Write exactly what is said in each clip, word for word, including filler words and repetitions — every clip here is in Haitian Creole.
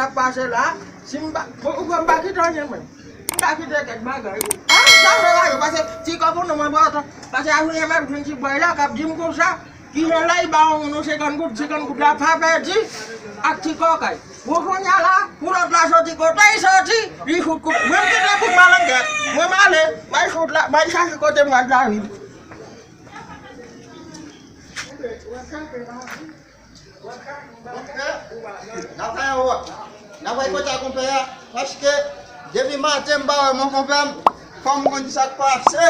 Sa k pase la, si m pa, bon, ou kwè m pa kite anyen, mwen. M pa kite kèk bagay. A, sa fè raje, paske ti kòb ou non, mwen, pran tan. Paske a jounen m ap jwenn ti bòy la k ap di m konsa, kijan lè y ba yon moun yon senkant goud, senkant goud la pa pèdi ak ti kòkay. Bon, kounye a la, pou lòt la soti kote y soti, li fout koup. Mwen, m kite bouk malangèt. Mwen, m ale, m al fout la, m al chache kote m al lavi. Konpè, n ap bay wòt. N ap bay kòt a konpè a, paske depi maten m pa wè mon konpè m, fò m konn sa k pase.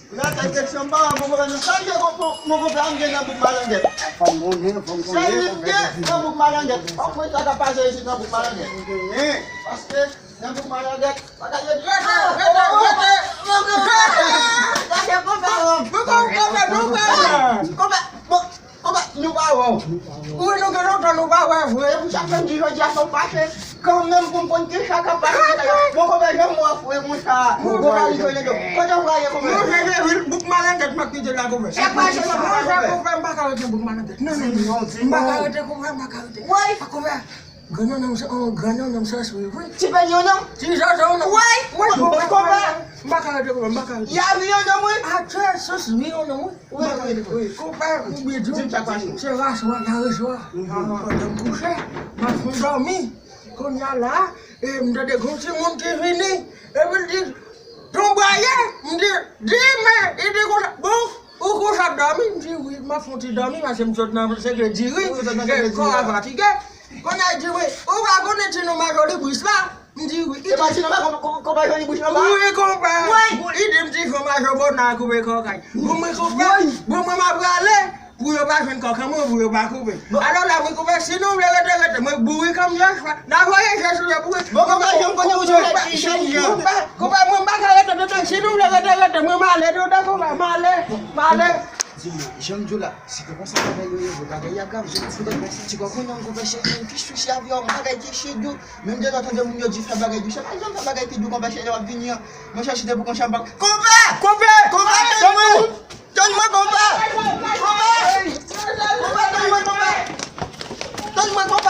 Pou n ap bay kèk chanm pa wè mon konpè m, sa k gen mon konpè a m gen nan bouk malangèt. Fò m konnen, fò m konnen. Se li m gen nan bouk malangèt. Fò m konn sa k ap pase isit nan bouk malangèt. Paske nan bouk malangèt, bagay yo di, rete, rete, rete. Konpè, konpè, konpè, konpè, bon, Konpè, nou pa wè w. Wi, nou gen lontan nou pa wè vre. E pou sa fè m di jodi a fò m pase kanmenm pou m konn kisa k ap pase nan kay la. Bon, konpè, jan m wè w fre konsa. Konpè, li jwenn do. Kote w prale, konpè? Mwen fè de vil bouk malangèt m ap kite la, konpè. Sa k pase, konpè? Sa, konpè, m pa ka rete bouk malangèt. Non, non, non. M pa ka rete, konpè, m pa ka rete. Woy! A, konpè, grann nonm se, oh, grann nonm se sou, wi. Ti pènyon non? Ti zozo non? Woy! Woy, konpè, konpè. M pa ka rete, konpè, m pa ka rete. Y a vi yon nonm, wi. Atè, sos vi yon nonm, wi. Wi, wi, wi. Konpè, oubyen di w, se raswa, la reswa. Pandan m kouche, m ap fè dòmi. Kounye a la, e m tande gon timoun ki vini. Epi l di, "Tonbwaye?" M di, "Di men." Li di konsa, "Bon, ou kouche ap dòmi?" M di, "Wi, m ap fè yon ti dòmi, paske m sot nan sekrè diri, kò a fatige." Kounye a l di, "Wi, ou pa konnen ti non Majolibris la?" M di wi. E pa ti non pa konpè Jolibris non pa? Wi, konpè. Wi. Li di m ti fè majò bon nan koupe kòkay. Bon, mwen konpè. Bon, mwen m ap prale pou yo pa jwenn kòkay mwen, pou yo pa koupe. Alò la, mwen konpè, si nou vle rete, rete. Mwen bouri kòm Joshua. N a voye je sou yo bouri. Bon, konpè, jan m konnen ou jwenn ti jan. Konpè, konpè, mwen m pa ka rete, rete. Si nou vle rete, rete. Mwen m ale, rete, konpè, m ale, m ale. Di mwen, jan m di w la, si te konsa bagay yo ye vre, bagay y ap grav, jan m di w la, ti kòkon nan konpè cheri, menm ki sou si avyon, bagay ki si dou, menm de lòt de moun yo di fè bagay dou, se pa janm fè bagay ki dou konpè cheri, w ap vini an, mwen chèche te pou konsa m pa, konpè! Konpè! Konpè, tann mwen! Tann mwen, konpè! Konpè! Konpè, tann mwen, konpè! Tann mwen, konpè!